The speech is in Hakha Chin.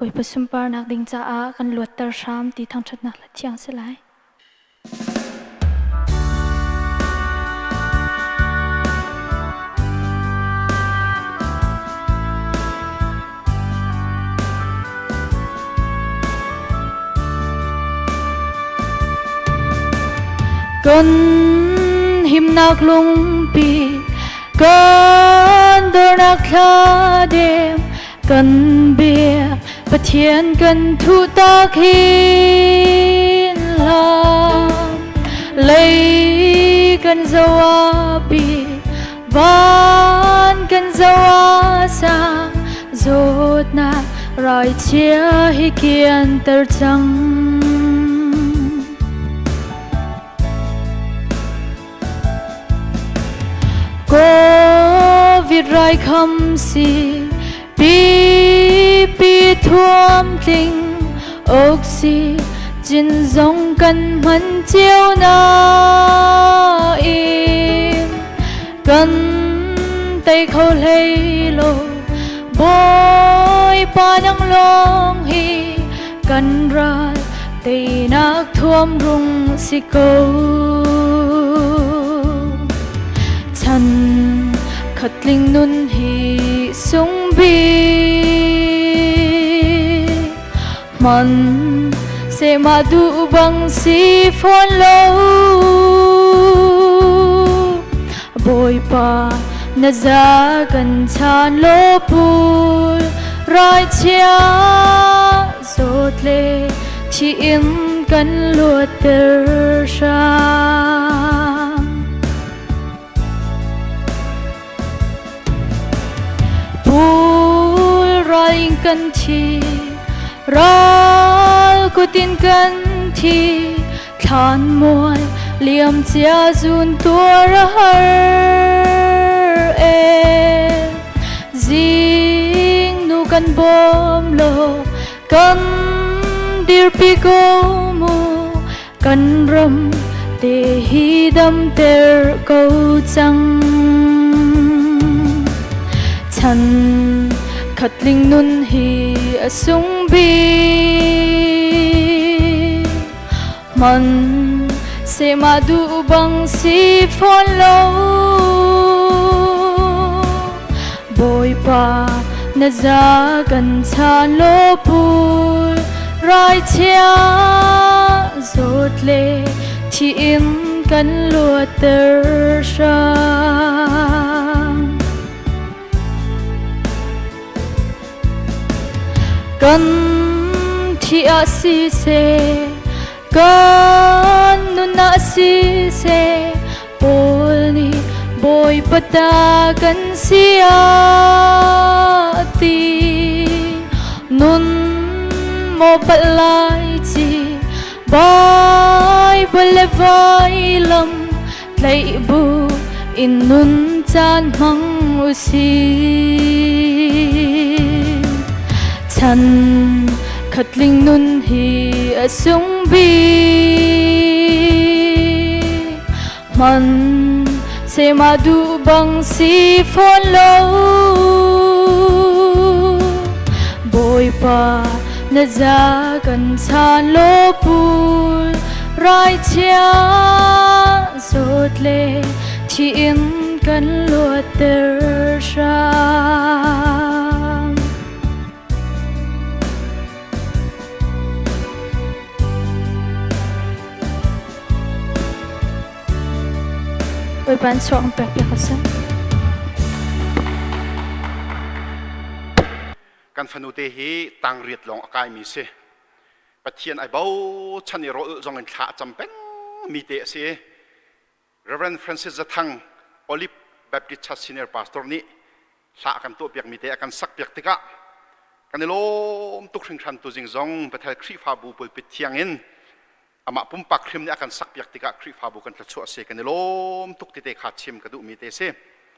Bawipa sunparnak ding caah kan luatter hram ti thangṭhatnak hla thiang si lai. Kan himnak lungpi kan dornak thladem kan biak Pathian kan thuhtak hin hlah lei kan zoapi van kan zoa sang zawtnak raichia hi kianter cang. Covid rai kham si pipi thuam tling oxy cin zong kan hman cio nain kan tei kho hlei lo Bawipa nang lawng hi kan ral teinak thuam rung si ko chan khatling nun hi sung bi man se ma du bang si fawn lo Bawipa na za kan chan lo pul rai chia zawt le thi in kan luatter hram. Pul ral in kan thi, ral kutin kan thi, thlan mual liam cia zun tuar a har e. Zing nu kan bawm lo, kan dirpi ko mu, kan ram te hi damter ko cang. Chan khatling nun hi a sung bik. Man se ma du bang si fawn lo. Bawipa na za kan chan lo pul rai chia zawt le thi in kan luatter hram. Kan thi ah siseh, kan nun ah siseh, Paul nih Bawipa ta kan si a ti. Nun maw palh lai ci, Bible le vailam tlaih bu in nun caan hmang u sih. Chan khatling nun hi a sung bik. Man se ma duh bang si fawn lo. Bawipa na za kan chan lo pul rai chia zawt le thi in kan luatter hram. Bawipa an chuak an pek piak a si. Kan fanute hi tangriat lawng a kaimi si. Pathian ai bochan i rawl zong in thla a cam peng mi te a si. Reverend Francis Zathang Olive Baptist Church Senior Pastor nih hla a kan tuahpiak mi te a kan sakpiak tikah kan i lawm tuk hringhran tu zing zong Bethel Khrihfabu pulpit thiang in amah pumpak hrim nih a kan sakpiak tikah Khrihfabu kan thluachuah si kan i lawm tuk ti te kha chim ka duhmi te si.